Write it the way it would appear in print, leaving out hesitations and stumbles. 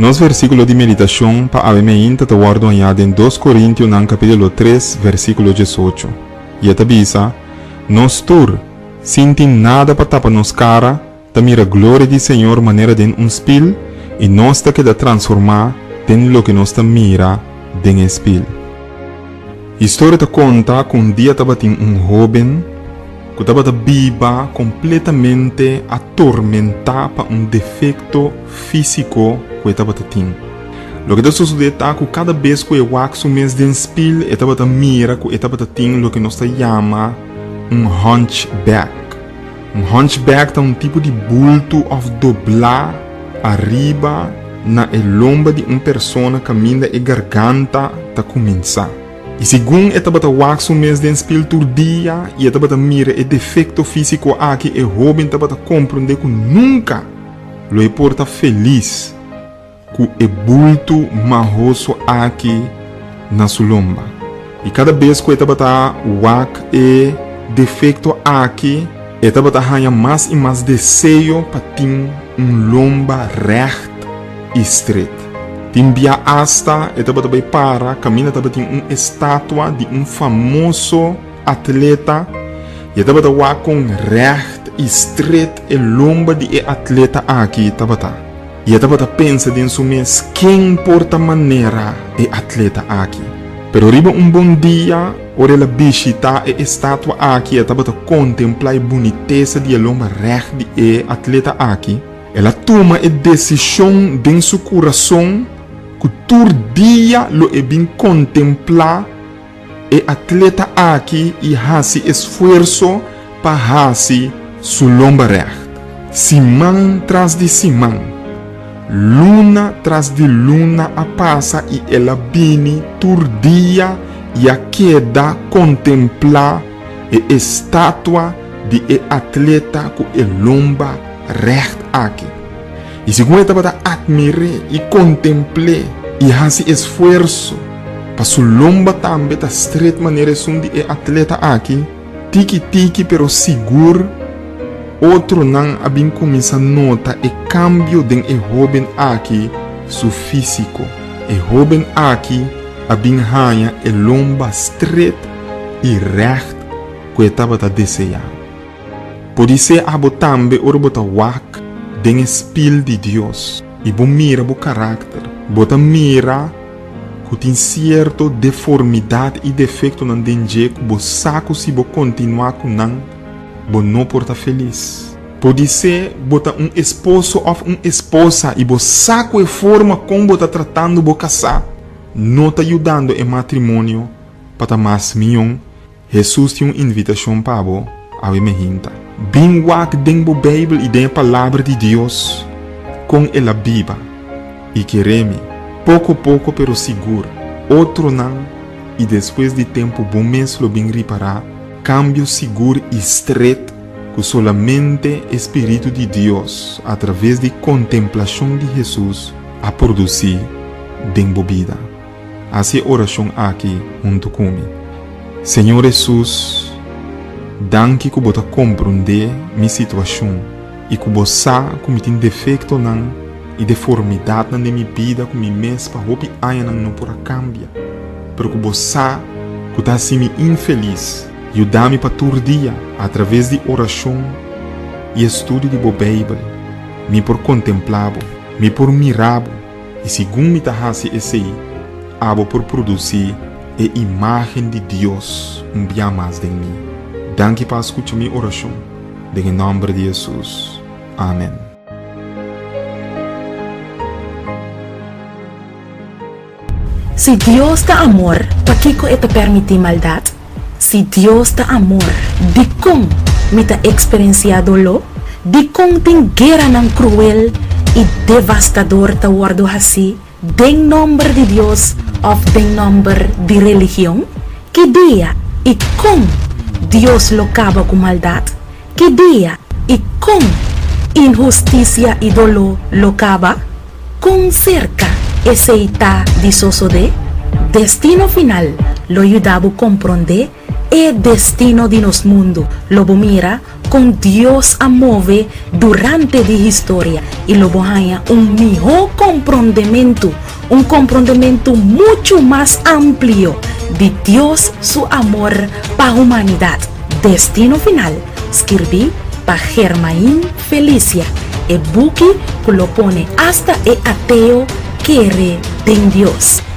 Nos versíkulo di meditashon pa awe meinta ta wòrdu hañá den Dos Korintionan kapítulo tres versíkulo diesocho, i e ta bisa, Nos tur, sin tin nada pa tapa nos kara, ta mira gloria di Señor manera den un spil, i nos ta keda transformá den loke nos ta mira den e spil. Historia ta konta ku un dia tabatin un hóben ku tabata biba kompletamente atormentá pa un defekto físiko ku e tabata tin. Loke ta sosodé ta ku kada bes ku e wak su mes den spil e tabata mira ku e tabata tin loke nos ta yama un hunchback. Un hunchback ta un tipo di bultu òf doblá ariba na e lomba di un persona kaminda e garganta ta kuminsá. I segun e tabata wak su mes den spil tur dia i e tabata mira e defekto físiko aki, e hóben tabata komprondé ku nunka lo e por ta felis. Ku e bultu mahoso aki na su lomba. I kada bes ku e tabata wak e defekto aki, e tabata haña mas i mas deseo pa tin un lomba règt i stret. Tin bia asta e tabata bai para kaminda tabatin un estatua di un famoso atleta i e tabata wak kon règt i stret e lomba di e atleta aki tabata. I e tabata pensa den su mes, Ken por ta manera e atleta aki? Pero riba un bon dia, ora el a bishitá e estatua aki, e tabata kontemplá e bunitesa di e lomba règt di e atleta aki. El a tuma e desishon den su kurason ku tur dia lo e bin kontemplá E atleta aki i hasi esfuerso pa hasi su lomba règt. Siman tras di siman, luna tras di luna a pasa i el a bini tur dia i a keda kontemplá e estatua di e atleta ku e lomba règt aki. I segun e tabata atmir'é i kontempl'é i hasi esfuerso pa su lomba tambe ta stret manera esun di e atleta aki, tiki tiki pero sigur otronan a bin kuminsá nota e kambio den e hóben aki su físiko. E hóben aki a bin haña e lomba stret i règt ku e tabata deseá. Podisé abo tambe ora bo ta wak den e spil di Dios i bo mira bo karakter, bo ta mira ku tin sierto deformidat i defektonan den dje ku bo sa ku si bo kontinuá ku nan, bo no por ta felis. Podisé bo ta un esposo òf un esposa i bo sa ku e forma kon bo ta tratando bo kasá no ta yudando e matrimonio pa ta mas mion. Hesus tin un invitashon pa bo awe mehinta. Bin wak den bo Beibel i den e Palabra di Dios kon el a biba. I kere mi, poko poko pero sigur, otronan i despues di tempu bo mes lo bin ripará kambio sigur i stret ku solamente e spiritu di Dios atraves di kontemplashon di Hesus a produsí den bo bida. Hasi e orashon aki huntu ku mi. Señor Hesus, danki ku bo ta komprondé mi situashon i ku bo sa ku mi tin defektonan i deformidatnan den mi bida ku mi mes pa hopi añanan no por a kambia, pero ku bo sa ku ta hasi mi infelis. Yuda mi pa tur dia, atraves di orashon i estudio di bo Beibel, mi por kontemplá bo, mi por mira bo, I segun mi ta hasi esei, abo por produsí e imágen di Dios un bia mas den mi. Danki pa a skucha mi orashon. Den e nòmber di Hesus. Amen. Si Dios ta amor, pakiko e ta permití maldat? Si Dios ta amor, dikon mi ta eksperensiá doló? Dikon tin gueranan kruel i devastador ta wòrdu hasí den nòmber di Dios òf den nòmber di religion? Ki dia i kon Dios lo kaba ku maldat? Ki dia i kon inhustisia i doló lo kaba? Kon serka esei ta di sosodé? Destino Final lo yuda bo komprondé. E Destino di Nos Mundu. Lo bo mira kon Dios a move durante di historia i lo bo haña un mihó komprondementu, un komprondementu muchu mas amplio di Dios su amor pa humanidat. Destino Final, skirbí pa Germain Felicia, e buki ku lo pone asta e ateo kere den Dios.